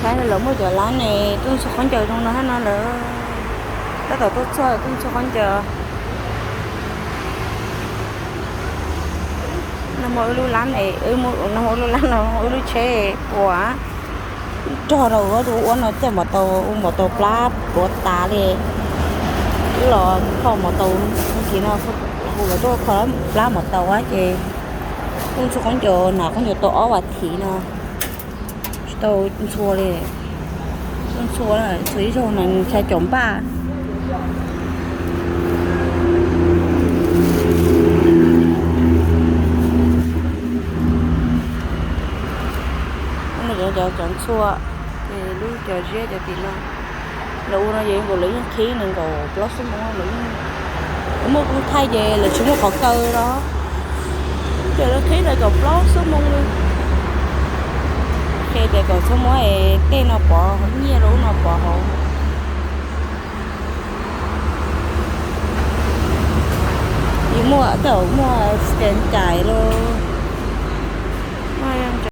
Lawv muaj cov lab ne, tuaj ntxhua khaub ncaws zoo no hab no lawm. Tab tom tuaj txog tuaj ntxhua khaub ncaws. No muaj wb lub lab ne, no muaj wb lub lab no, wb lub tsheb puas rog rau ua rau ua no tej mos taus, ua mos taus plab puas tas li. Wb los kho mos taus, tag kis no kuv los tuaj kho plab mos taus ces tuaj ntxhua khaub ncaws, nas khaub ncaws tau ob vas thiv no tsis tau ntxhua li. Tuaj ntxhua, ntxhua ib zaug no xya caum npaj. Cov, cov ntxhua, ces lub cov ziab cov tim no, lawv ua no ces nkaus lawv yeej qhib nees nkaum plaub xuab moos, lawv muaj koob thaij ces lawv tsis muaj qhov kaw los, ces lawv qhib nees nkaum plaub xuab moos li. Qhia tias kom txhob muab tej no pov, nyiaj rau ub no pov hauv. Yus muaj tej zaum muaj scan cais los